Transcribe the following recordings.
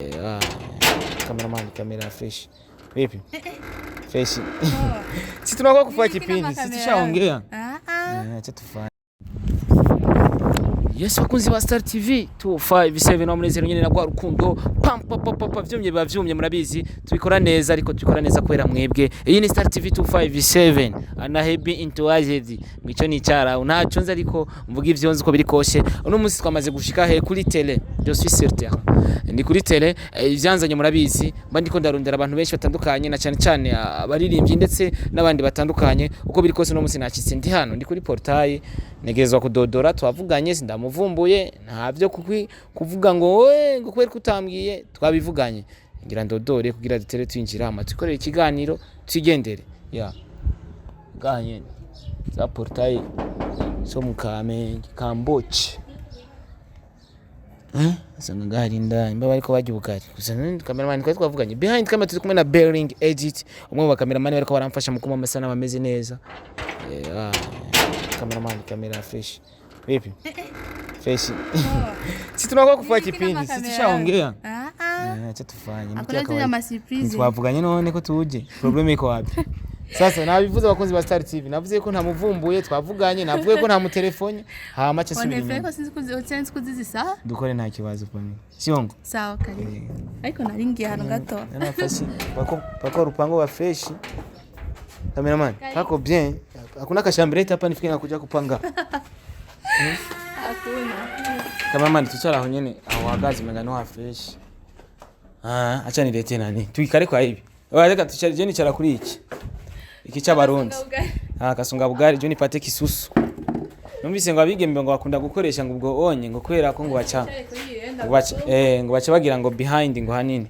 Ah, cameraman, kamera fresh. Vipi? Fresh. Si tunakuwa kufanya kipindi, si tushaongea. Ah, ah. Eh, acha tufanye. Yes, bakunzi ba Star TV 257, wa munezero nyene na gwa rukundo pam pam pam pam, vyumye biba vyumye, murabizi tubikora neza, ariko tubikora neza kubera mwebwe. Iyi ni Star TV 257 ana happy enthusiasm, mico ni cyara ntaco nzi, ariko mvuga ivyo nzi uko biri kose. Uno munsi twamaze gushika he? Kuri télé. Je suis sur terrain, ni kuri télé. Ivyanzanye murabizi, mba ndiko ndarondera abantu benshi batandukanye, na cyane cyane abaririmbyi ndetse n'abandi batandukanye. Uko biri kose, uno munsi nakitse ndi hano, ndi kuri portail, negerezwa kudodora. Twavuganye, sindamuvumbuye, ntavyo kuvuga ngo we ngo kubera ko utambwiye. Twabivuganye, ngira ndodore kugira dutere twinjira, hama twikorere ikiganiro twigendere. Ya ngaha nyene za portail zo mu Kamenge Kamboci. Eh, usanga ngaha ari indani mba bariko barya ubugari gusa. None cameraman, twari twavuganye, behind camera turi kumwe na Berling Edit, umwe mu bakameramani bariko baramfasha mu kuma amasanamu ameze neza. Ah, cameraman, kamera fresh. Vipi? Fresh. Si tunakuwa kufanya kipindi, si tushaongea. Ah, ah. Eh, acha tufanye. Hakuna tena ma surprise. Twavuganye none ko tuje. Problème iko wapi? Sasa nabivuze, abakunzi ba Star TV, navuze ko ntamuvumbuye, twavuganye, navuye ko ntamutelefone, hama cha subira Wanefere inyuma. ko sinzi kuzizi sawa. Dukore, nta kibazo pamwe. Siongo. Sawa, karibu. Ariko nari ngiye ahantu gato. Nafasi pako pako rupango wa fresh. Cameraman, pako bien. Hakuna kachambrette hapa nifike na kuja kupanga? Hakuna. Cameraman, tucara aho nyene, aho uhagaze umenga no ha fresh. Ah, acha nilete nani. Tuikare kwa hivi. Oya, reka tucare, je nicara kuri iki. Iki c'abarundi. Ah, kasunga bugari, je nipate kisusu. Numvise ngo abigembe ngo bakunda gukoresha ngo ubwo onye ngo kubera ko ngo baca bagira ngo behind ngo hanini.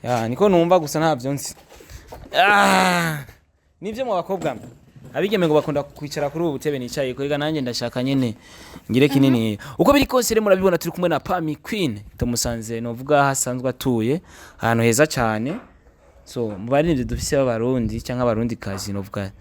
Ya, niko numva gusa, ntavyo nzi. Ah, nivyo mu bakobwa mwe. Abigeme ngo bakunda kwicara kuri ubu butebe nicaye kwega, nanjye ndashaka nyene ngire kinini. Uko biri kose rero, murabibona turi kumwe na Pami Queen, tumusanze novuga aho asanzwe atuye, ahantu heza cyane. So mu baririmbyi dufise b'abarundi cyangwa abarundi kazi, novuga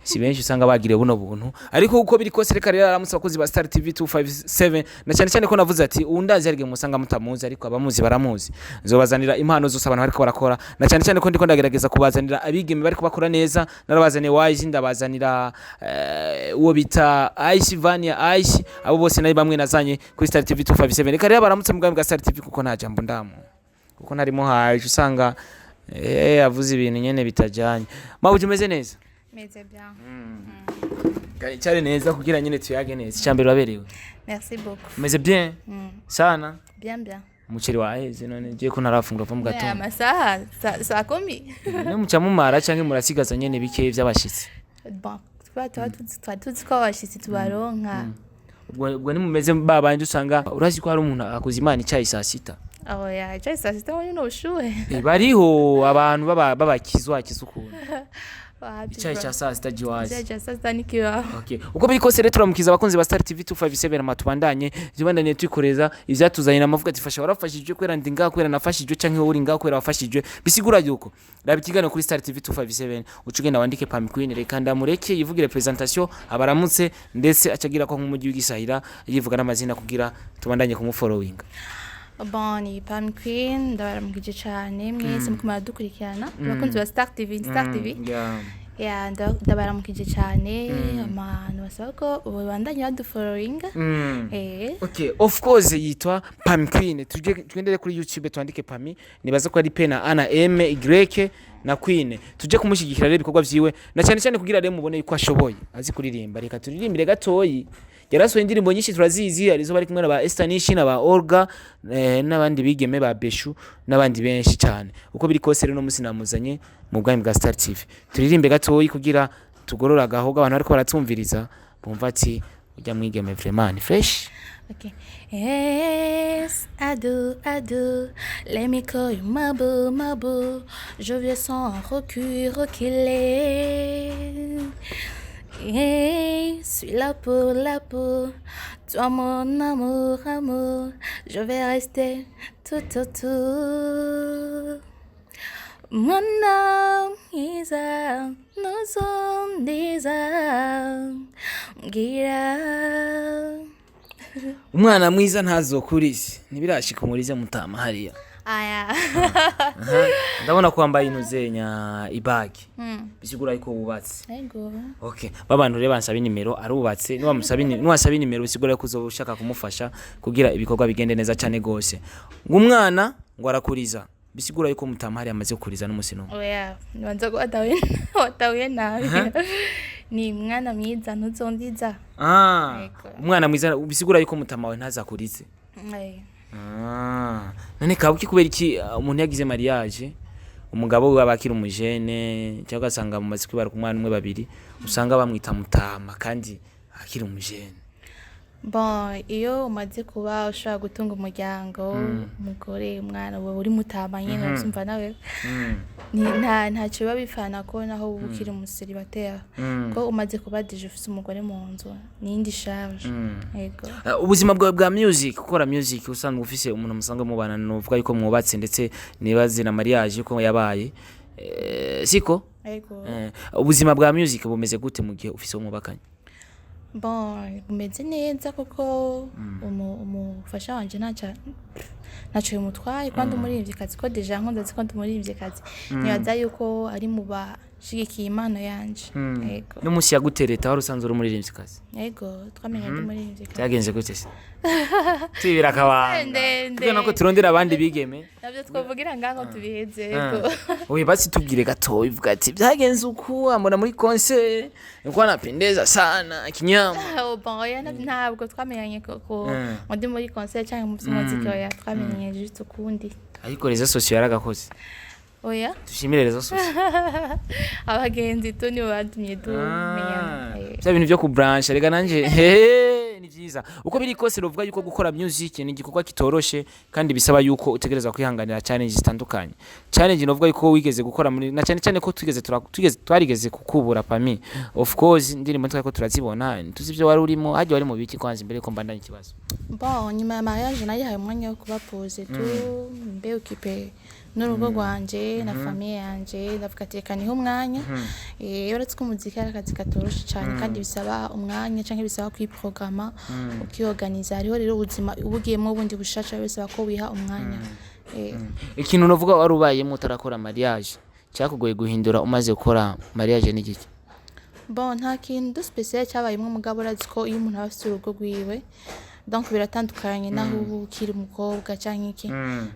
si benshi usanga bagiriye buno buntu, ariko uko biri kose, reka rero aramutse abakozi ba Star TV 257, na cyane cyane ko navuze ati ubu ndazi hari igihe musanga mutamuzi, ariko abamuzi baramuzi. Nzobazanira impano zose abantu bariko barakora, na cyane cyane ko ndiko ndagerageza kubazanira abigeme bariko bakora neza. Narabazaniye Wise, ndabazanira uwo bita Ice Vania Ice, abo bose nari bamwe nazanye kuri Star TV 257. Reka rero baramutse mu bwami bwa Star TV, kuko nta jambo ndamu, kuko ntarimo haje usanga avuze ibintu nyene bitajanye. Mabuje, umeze neza? Meze bien. Cyari neza kugira nyene tuyage neza. Icyambere, uraberewe. Merci beaucoup. Umeze bien sana? Bien bien. Umuceri waheze none? Giye ko ntarafungura va mu Aya gatondo. masaha saa 10. Ne muca mumara canke murasigaza nyene bikeyi vy'abashitsi? Bon, tuba tuzi ko abashitsi tubaronka. Ubwo nimumeze babandi usanga urazi ko hari umuntu akoze imana icayi saa 6. Aho ya icayi saa 6 muri ubushuhe. Eh, bariho abantu babakizwa akiza ukuntu Wapi icayi bro. ca saa 6 jiwazi. Icayi ca saa 6 nikibaho. Okay. Uko biri kose rero, turamukiza abakunzi ba Star TV 257, amatubandanye tubandanye twikoreza ivyatuzanye namavuga ati fasha warafashijwe kwera ndi ngaha kwera nafashijwe, canke wowe uri ngaha kwera wafashijwe. Bisigura yuko raba ikiganiro kuri Star TV 257, uca ugenda wandike Pam Queen. Reka ndamureke yivugire presentation, abaramutse, ndetse acagira ko nk'umujyi w'igisahira yivuga n'amazina kugira tubandanye kumufollowinga. Bon, ni Pam Queen, ndabaramukije cane mwese muko muradukurikirana, abakunzi ba Star TV, Star TV. Yeah. Ya, ndabaramukije cyane, abantu basaba ko babandanya badufollowinga. Okay, of course yitwa Pam Queen. Tuje tugendere kuri YouTube twandike Pami, nibaza ko ari P na A na M Y na Queen. Tuje kumushyigikira rero ibikorwa vyiwe, na cyane cyane kugira rero mubone yuko ashoboye, azi kuririmba. Reka turirimbire gatoyi. Yarasohoye indirimbo nyinshi turazizi, arizo bari kumwe na ba Esther Nishi na ba Olga n'abandi bigeme ba Beshu n'abandi benshi cyane. Uko biri kose rero, no musi namuzanye mu bwami bwa Star TV. Turirimbe gatoyi kugira tugorora agahogo, abantu bariko baratumviriza bumva ati ujya mwigeme vraiment ni fresh. Okay. Yes, I do, I do. Let me call you my boo, my boo. Je viens sans recul, reculer. Yeah, suis là pour toi, mon amour, amour. Je vais rester tout autour. Mon âme, Isa, nous sommes des âmes. Mbwira. Umwana mwiza ntazokurize, ntibirashika umurize mutama hariya. Aya. Ndabona ko wambaye intuzenya ibagi, bisigura yuko wubatse. Ego. Okay, babantu rero bansaba inimero, arubatse. Niwamusaba inimero, bisigura yuko uzoba ushaka kumufasha kugira ibikorwa bigende neza cyane gose. Ngo umwana ngo arakuriza, bisigura yuko mutamahari amaze kukuriza n'umusi n'umwe. Oya, nibanza ko watahuye nabi. Ni mwana mwiza ntuzondiza. Ah, Ego. umwana mwiza, bisigura yuko mutama wawe ntazakurize. Eh. Ah, none kabuki kubera iki umuntu yagize mariage, umugabo we aba akiri umujene, cyangwa ugasanga mu maze kwibaruka umwana umwe, babiri, usanga bamwita mutama kandi akiri umujene? Bon, iyo umaze kuba ushobora gutunga umuryango, umugore, umwana, uba uri mutama nyene, uravyumva nawe. Ni ntacyo biba bifana ko naho uba ukiri umuseribateri, ko umaze kuba déjà ufise umugore mu nzu, n'iyindi charge. Yego. Ubuzima bwawe bwa music, gukora music usanzwe ufise umuntu musanzwe mubana, nuvuga yuko mwubatse, ndetse nibaze na mariage ko yabaye, siko? Yego. Ubuzima bwa music bumeze gute mu gihe ufise uwo mwubakanye? Bon, bumeze neza kuko umufasha wanje ntaco bimutwaye kuba ndi umuririmvyikazi, ko déjà nkunda ko ndi umuririmvyikazi. Nibaza yuko ari mu bashigikiye impano yanje. Yego. N'umunsi yagutereta wari usanzwe uri umuririmvyikazi? Yego, twamenye ndi umuririmvyikazi. Byagenze gute se? Tibira akabanga. Ndende. Kugira ko turondera abandi bigeme. Navyo twovugira ngaho tubiheze. Yego. Oye, basi tubwire gatoya, uvuga ati byagenze uku, ambona muri concert nilikuwa napendeza sana kinyama. Oh, bon, oya, ntabwo twamenyanye ko ndi muri concert cyangwa mu by'umuziki. Oya, twamenyanye juste ukundi. Ariko réseaux sociaux yaragakoze. Oya. Dushimire réseaux sociaux. Abagenzi tu nibo batumye tumenyana. Bya bintu byo kubrancha rega nanje hehe ni byiza. Uko biri kose, ruvuga yuko gukora music ni igikorwa kitoroshe kandi bisaba yuko utegereza kwihanganira challenge zitandukanye. Challenge novuga yuko wigeze gukora muri na cyane cyane ko twigeze tugeze twarigeze kukubura Pami. Of course indirimbo twari ko turazibona, tuzi ibyo wari urimo hajya, wari mu biki kwanza imbere ko mbandanya ikibazo? Bon, nyuma ya mariage nayihaye umwanya wo kuba posée tu, mbe occupé n'urugo rwanje na famille yanje. Ndavuga ati reka nihe umwanya. Uretse ko umuziki ari akazi katoroshe cyane kandi bisaba umwanya canke bisaba kwiprograma, ukiorganiza. Hariho rero ubuzima uba ugiyemwo bundi bushasha, bisaba ko wiha umwanya. Ikintu novuga wari ubayemo utarakora mariage cyakugoye guhindura umaze gukora mariage ni giki? Bon, nta kintu spécial cyabayemwo, mugabo urazi ko iyo umuntu aba afite urugo rwiwe, donc biratandukanye naho uba ukiri umukobwa canke iki.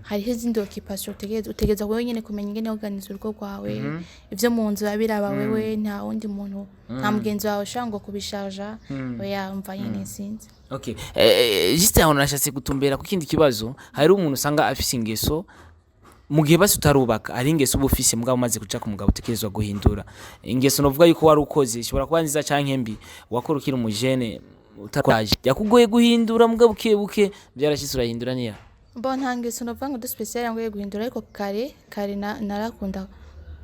Hariho izindi occupation utegereza wewe nyene kumenya ingene organiza urugo rwawe. Ivyo mu nzu biba biraba wewe, nta wundi muntu, nta mugenzi wawe ushobora ngo kubisharja. Oya, umva nyene, sinzi. Okay. Juste aho nashatse gutumbera ku kindi kibazo. Hari umuntu usanga afise ingeso mu gihe basi utarubaka, ari ingeso uba ufise, mugabo umaze kuca ku mugabo utekerezwa guhindura. Ingeso novuga yuko wari ukoze ishobora kuba nziza canke mbi, wakora ukiri umujene utakwaje, yakugoye guhindura, mugabo buke buke byarashitse urahindura, niya? Bon, nta ngeso novuga ngo de spécial yangoye guhindura, ariko kare kare narakunda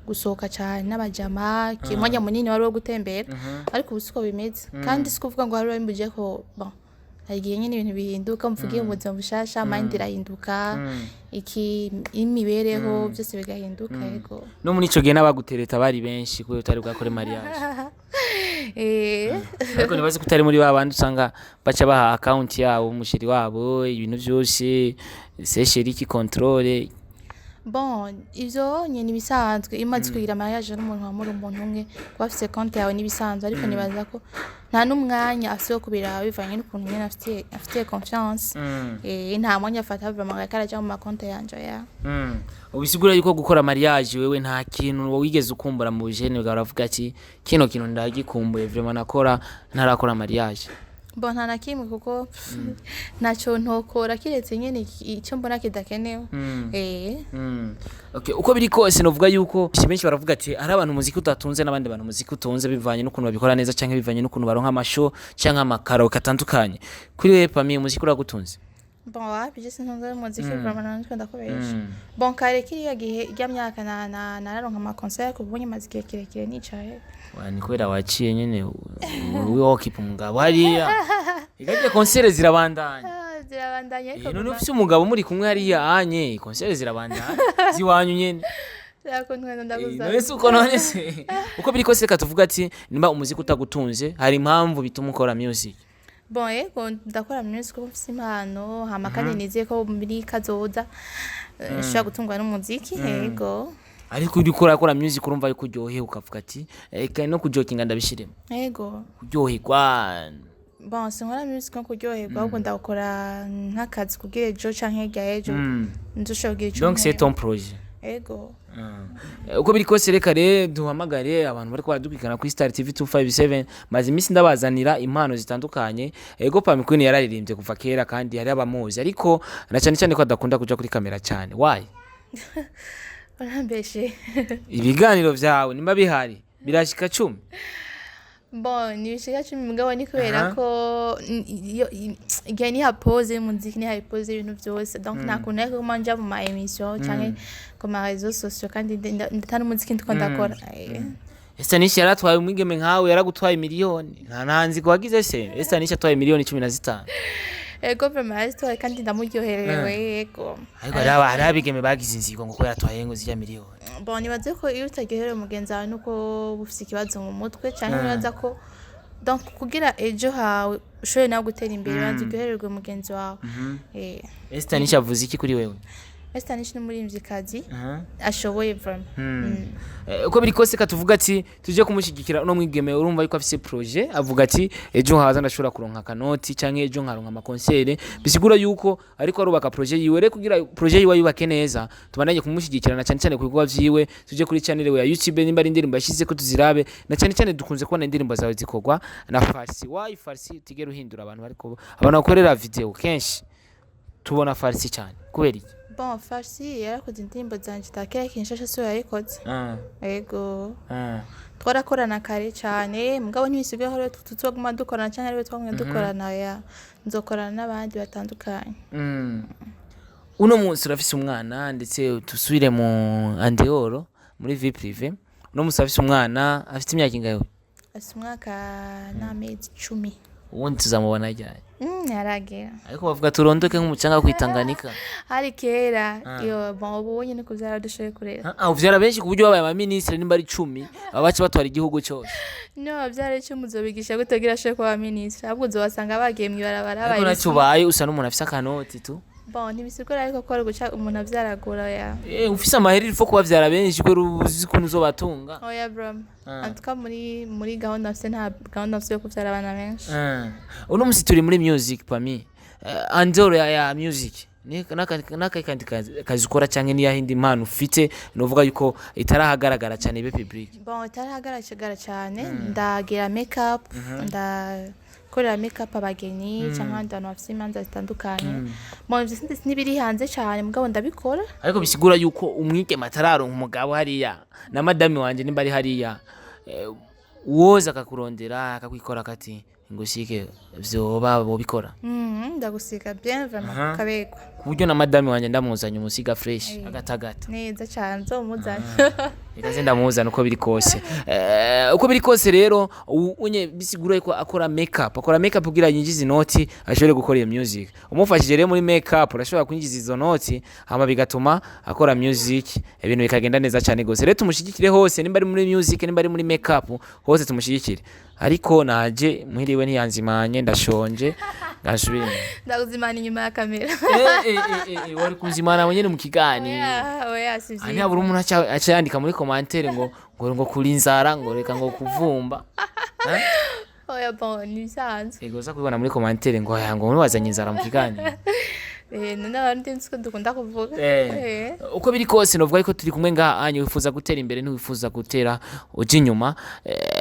gusohoka cyane n'abajama, umwanya munini wari wo gutembera, ariko ubu siko bimeze. Kandi si kuvuga ngo hari uwabimbujije ko. Bon, hari igihe nyine ibintu bihinduka, mvugiye mu buzima bushasha, mind irahinduka, iki, imibereho, byose bigahinduka. Yego. No muri ico gihe n'abagutereta bari benshi kubera utari bwakore mariage? Eh. Ariko ntibazi ko utari muri ba bandi usanga baca baha account yabo umusheri wabo, ibintu vyose c'est chéri qui contrôle. Bon, ivyo nyene ibisanzwe. Iyo umaze kugira mariage n'umuntu wa muri umuntu umwe, kuba afise konti yawe n'ibisanzwe, ariko nibaza ko nta n'umwanya afise wo kubiraba, bivanye n'ukuntu nyene afitiye confiance. Nta mwanya afata vraiment ariko araja mu makonti yanje, ya. Ubisigura yuko gukora mariage wewe nta kintu wigeze ukumbura mu bujene bwawe uravuga ati kino kintu ndagikumbuye vraiment nakora ntarakora mariage? Bon, nta na kimwe, kuko ntaco ntokora kiretse nyene ico mbona kidakenewe. Okay, uko biri kose novuga yuko benshi baravuga ati hari abantu umuziki udatunze n'abandi bantu umuziki utunze, bivanye n'ukuntu babikora neza canke bivanye n'ukuntu baronka amasho canke amakaro katandukanye. Kuri wewe Pami, umuziki uragutunze? Bon, wapi, je sintunze umuziki vraiment, nandiko ndakubesha. Bon, kare kiriya gihe irya myaka na na nararonka ama concert, kuva ubu maze igihe kirekire nicaye. Wa, ni kubera waciye nyene wokipa umugabo hariya, igaje concert zirabandanya. Ah, zirabandanya, ariko None ufise umugabo muri kumwe hariya anye, concert zirabandanya ziwanyu nyene. Ndakuntwena, ndagusaba. None se uko, none se uko biri kose, reka tuvuga ati nimba umuziki utagutunze, hari impamvu bituma ukora music. Bon, yego, ndakora music kuko mfise impano, hama kandi nizeye ko muri kazoza Nshobora gutungwa n'umuziki, yego. Ariko uriko urakora music, urumva yuko uryohewe, ukavuga ati eka no kujokinga ndabishiremo. Yego. Kuryoherwa. Bon, sinkora music nko kuryoherwa, ahubwo ndawukora nk'akazi kugira ejo canke hirya y'ejo nzoshobora kugira ico Donc c'est mpemba. ton projet. Yego. Uko biri kose, reka rero duhamagare abantu bariko baradukurikirana kuri Star TV 257. Maze iminsi ndabazanira impano zitandukanye. Ego, Pami Queen yararirimbye kuva kera kandi hari abamuzi, ariko na cyane cyane ko adakunda kuja kuri kamera cyane. Why? Urambeshe. Ibiganiro vyawe nimba bihari birashika 10. Bon, ntibishika 10, mugabo ni kubera ko iyo igihe niha pause y'umuziki, niha pause y'ibintu byose, donc nta kuntu ariko kuma nja mu ma émission canke ku ma réseaux sociaux kandi nda n'umuziki ndiko ndakora. Esther Nish yaratwaye umwigeme nkawe, yaragutwaye miliyoni, nta nziko wagize se? Esther Nish atwaye miliyoni 15. Ego, vraiment yarazitwaye kandi ndamuryoherewe, yego. Ariko hari abigeme bagize inzigo ngo ko yaratwaye ngo zirya miliyoni. Bon, nibaze ko iyo utaryoherewe mugenzi wawe nuko uba ufise ikibazo mu mutwe, canke nibaza ko donc kugira ejo hawe ushobore nawe gutera imbere, banza uryohererwe mugenzi wawe. Esther Nish avuze iki kuri wewe? Esther Nish ni umuririmvyikazi ashoboye vraiment. Uko biri kose, katuvuga ati tuje kumushyigikira uno mwigeme. Urumva yuko afise projet, avuga ati ejo haza ndashobora kuronka akanoti canke ejo nkaronka ama concert, bisigura yuko ariko arubaka projet yiwe. Rero kugira projet yiwe ayubake neza, tubandanye kumushyigikira na cyane cyane ku bikorwa vyiwe. Tuje kuri channel ya YouTube, nimba ari indirimbo yashize ko tuzirabe, na cyane cyane dukunze kubona indirimbo zawe zikorwa na Farsi. Why Farsi? Tigera uhindura abantu, bariko abantu bakorera video kenshi tubona Farsi cyane, kubera iki? Bon, Farsi yarakoze indirimbo zanje za kera, Kinshasa siwe yayikoze. Ego. Twarakorana kare cyane, mugabo ntibisigaye aho rero tuzoguma dukorana canke ariwe twagumye dukorana, ya nzokorana n'abandi batandukanye. Uno munsi urafise umwana, ndetse tusubire mu andehoro muri vie privée. Uno munsi urafise umwana, afite imyaka ingahe? Afise umwaka n'amezi 10. Ubundi tuzamubona ryari? Yaragera. Ariko bavuga turondoke nk'umucanga kwitanganika. Hari kera iyo. Bon, ubu nyine kuvyara dushoboye kurera. Ah, uvyara benshi ku buryo babaye abaminisitiri nimba ari 10, aba baca batwara igihugu cyose. No bavyara 10 uzobigisha gute kugira ashobore kuba minisitiri? Ahubwo uzobasanga bagiye mw'ibarabara Ariko babaye nacyo ibisuma. ubaye usa n'umuntu afise akanoti tu. Bon, ntibisigura ariko ko ari guca umuntu avyaragura, ya. Ufise amahera il faut kubavyara benshi kubera uzi ukuntu uzobatunga. Oya bro, en tout cas muri gahunda mfise, nta gahunda mfise yo kuvyara abana benshi. Uno musi turi muri music. Pami, andoro ya music n'akahe kandi kazi ukora, canke niyahe impano ufite novuga yuko itarahagaragara cyane ibe public? Bon, itarahagaragara cyane, ndagira make up, ndakorera make up abageni cyangwa abandi bantu bafise imanza zitandukanye. Bon, ivyo ntibiri hanze cyane, mugabo ndabikora. Ariko bisigura yuko umwigeme atararonka umugabo hariya na madame wanje nimba ari hariya, woza akakurondera akakwikora akati ngusike, vyoba bobikora? Ndagusiga bien vraiment, ukaberwa. Ku buryo na madame wanje ndamuzanye umusiga fresh agatagata. Neza cyane, nzomuzana. Reka ze ndamuzana uko biri kose. Uko biri kose rero, unye bisigura ko akora makeup, akora makeup kugira yinjize inoti ashobore gukora iyo music. Umufashije rero muri makeup, urashobora kwinjiza izo noti, hama bigatuma akora music, ibintu bikagenda neza cyane gose. Rero tumushyigikire hose, nimba ari muri music, nimba ari muri makeup, hose tumushyigikire. Ariko naje muhiriwe ntiyanzimanye, ndashonje, ngansubire inyuma. Ndakuzimana inyuma ya kamera. Wari kunzimana wenyene mu kiganiro. Oya, oya, si Ah, vyiza. ntihabura umuntu aca yandika muri commentaire ngo kuri inzara, ngo reka ngo kuvumba. Oya, bon, ni ibisanzwe. Ego, uza kubibona muri commentaire ngo aya ngo wazanye inzara mu kiganiro. None abarundi nzi ko dukunda kuvuga. Uko biri kose, novuga yuko turi kumwe ngaha anye wifuza gutera imbere, ntiwifuza gutera uja inyuma.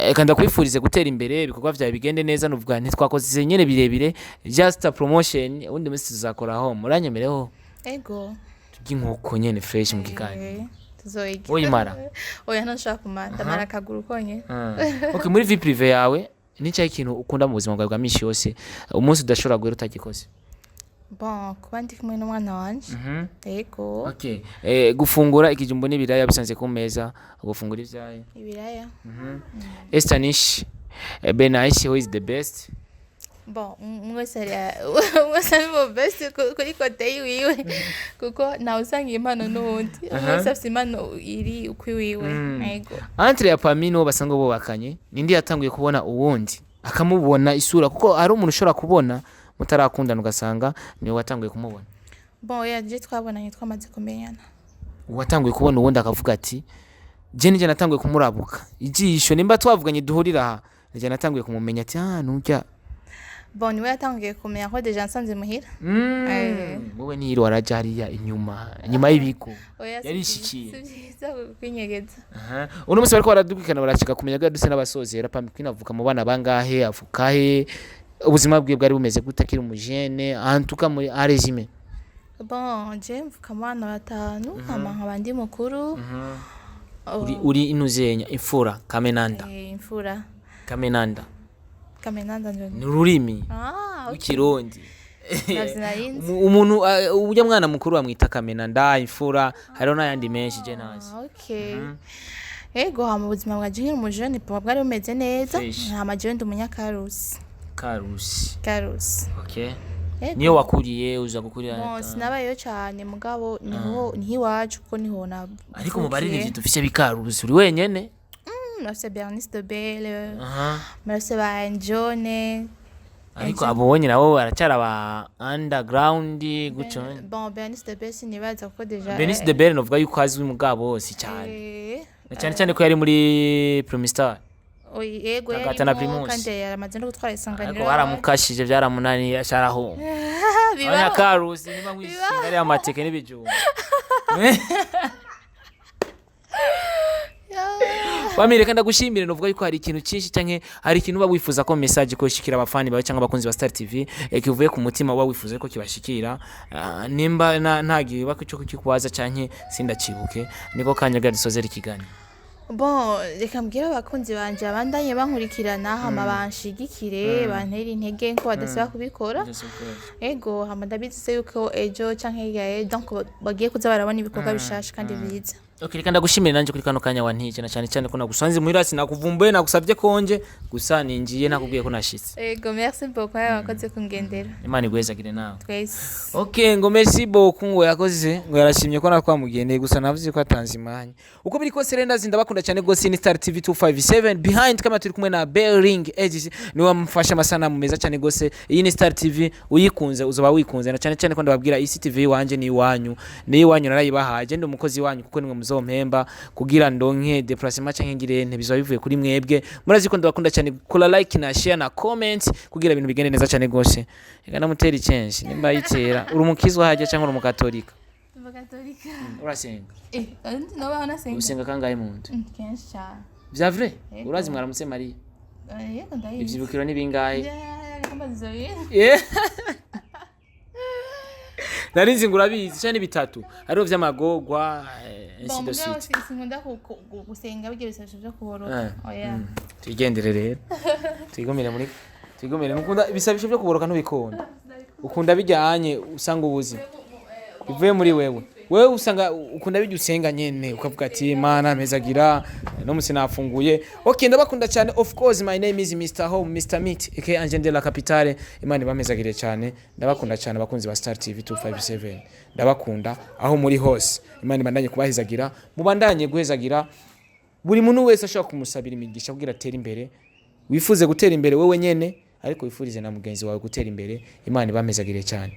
Reka ndakwifurize gutera imbere, ibikorwa vyawe bigende neza. Novuga ntitwakoze nyene birebire, just a promotion. Ubundi munsi tuzakoraho, muranyemereho? Ego. Turye inkoko nyene fresh mu kiganiro. Tuzoyiga. Woyimara? Oya, ntashaka kumara, ndamara akaguru konyene. Okay, muri vie privée yawe ni cyahe ikintu ukunda mu buzima bwawe bwa misi yose, umunsi udashobora guhera utagikoze? Bon, kuba ndi kumwe n'umwana wanje, ego. Okay. Gufungura ikijumbu n'ibiraya bisanze ku meza, gufungura ivyaye? Ibiraya. Esther Nish, Benaish, who is the best? Bon, mwese ari mu best kuri côté yiwiwe, kuko ntawe usanga impano n'uwundi. Umwe wese afise impano iri ukwiwiwe, ego. Entre ya Pami n'uwo basanzwe bubakanye, ninde yatanguye kubona uwundi, akamubona isura? Kuko hari umuntu ushobora kubona mutarakundana ugasanga niwe watanguye kumubona. Bon, oya, je twabonanye twamaze kumenyana. Watanguye kubona uwundi akavuga ati: "Je nije natanguye kumurabuka ijisho, nimba twavuganye duhurira aha, nije natanguye kumumenya ati: ah, nujya." Bon, niwe yatangiye kumenya ko déjà nsanze muhira. Wowe ntiyiriwe araja hariya inyuma inyuma y'ibigo? Oya, si Yarishikiye. Si byiza kwinyegeza. Aha. Uno munsi bariko baradukurikirana, barashaka kumenya ko duse n'abasozera. Pammy Queen avuka mu bana bangahe? Avuka he? Ubuzima bwiwe bwari bumeze gute akiri umujene? Antuka muri en résumé. Bon, je mvuka mu bana batanu, hama nkaba ndi mukuru. Uri inuzenya imfura kamenanda? Eh, imfura. Kamenanda. Kamenanda njo. Ni ururimi Ah, okay. rw'ikirundi. Navyo narinzi. Umuntu ujya mwana mukuru bamwita kamenanda, imfura. Hariho n'ayandi menshi je ntazi. Ah, okay. Ego, hama ubuzima bwanje nkiri umujene buba bwari bumeze neza. Fresh. Hama jewe ndi umunyakarusi. Karusi? Karusi. Okay. Ego. Niyo wakuriye, uza gukurira? Bon, sinabayeyo cane, mugabo niho iwacu, kuko niho na Ariko mu baririmbyi dufise bikarusi, uri wenyene. Murafise Bernice de Belle. Aha. Murafise ba Njone. Ariko abo bonye nabo baracyari aba underground gutyo. Bon, Bernice de Belle sinibaza, kuko déjà Bernice de Belle novuga yuko azwi mugabo si cyane. Na cyane cyane ko yari muri Primistar. Oyi, yego. Tagata na Yarimo. Primus. Kandi yaramaze no gutwara Isanganiro. Ariko baramukashije, byaramunaniye, asharahunga. Bibaho. Abanyakarusi niba mwishinga ariya amateke n'ibijumba. Bamire, kandi ndagushimire. Novuga yuko hari ikintu cyinshi canke hari ikintu uba wifuza ko message ko ishikira abafani bawe cyangwa abakunzi ba Star TV, kivuye ku mutima, uba wifuza ko kibashikira. Nimba ntagiye bako cyo kukikubaza canke sindacibuke, niko kanya gadusozera ikiganiro. Bon, reka mbwire abakunzi banje abandanye bankurikirana, hama banshigikire, bantere intege nko badasiba kubikora. Ego, hama ndabizi yuko ejo canke hirya y'ejo, donc bagiye kuza barabona ibikorwa bishasha kandi byiza. Okay, reka ndagushimire nanje kuri kano kanya wantije, na cyane cyane ko nagusanze muhira, sinakuvumbuye, nagusabye konje gusa ninjiye nakubwiye ko nashitse. Ego, merci beaucoup nawe wakoze kungendera. Imana igwezagire nawe. Twese. Okay, ngo merci beaucoup, ngo yakoze, ngo yarashimye ko natwamugendeye, gusa navuze ko atanze imwanya. Uko biri kose rero, ndazi ndabakunda cyane gose. Ni Star TV 257, behind camera turi kumwe na Bering Agency, niwe wamufasha amasanamu meza cyane gose. Iyi ni Star TV, uyikunze uzoba wikunze, na cyane cyane ko ndababwira isi TV wanje ni iwanyu, ni iwanyu, narayibahaye. Je ndi umukozi wanyu, kuko nimwe muzompemba kugira ndonke déplacement canke ngire nte, bizoba bivuye kuri mwebwe. Murazi ko ndabakunda cyane. Kora like na share na comment kugira ibintu bigende neza cyane gose. Reka ndamutera icyenshi nimba yitera. Uri umukizwa hajya cyangwa uri umukatolika? Katolika. Urasenga? Eh, nobaho nasenga. Usenga kangahe mu nzu? Kenshi cyane. Vya vrai? Yego. Urazi mwaramutse Mariya? Yego, ndayizi. Ivyibukiro ni bingahe? Yeah, reka mbaze ivyo bintu. Yeah. Nari ngo urabizi cyane bitatu hariho vy'amagorwa, ainsi Bon, de mugabo suite. sinkunda gusenga bijya bisabisho byo kuboroka. Oya. Twigendere rero, twigumire muri, twigumire. Nukunda ibisabisho byo kuboroka? Ntubikunda? Ukunda bijyanye usanga ubuzima bivuye muri wewe. Wewe usanga ukunda bijya usenga nyene ukavuga ati: "Imana mpezagira no musi nafunguye." Okay, ndabakunda cyane. Of course, my name is Mr Home, Mr Meat, aka Angel de la Capitale. Imana ibamezagire cyane. Ndabakunda cyane abakunzi ba Star TV 257, ndabakunda aho muri hose. Imana ibandanye kubahezagira, mubandanye guhezagira buri muntu wese ashobora kumusabira imigisha kugira atere imbere. Wifuze gutera imbere wewe nyene, ariko wifurize na mugenzi wawe gutera imbere. Imana ibamezagire cyane.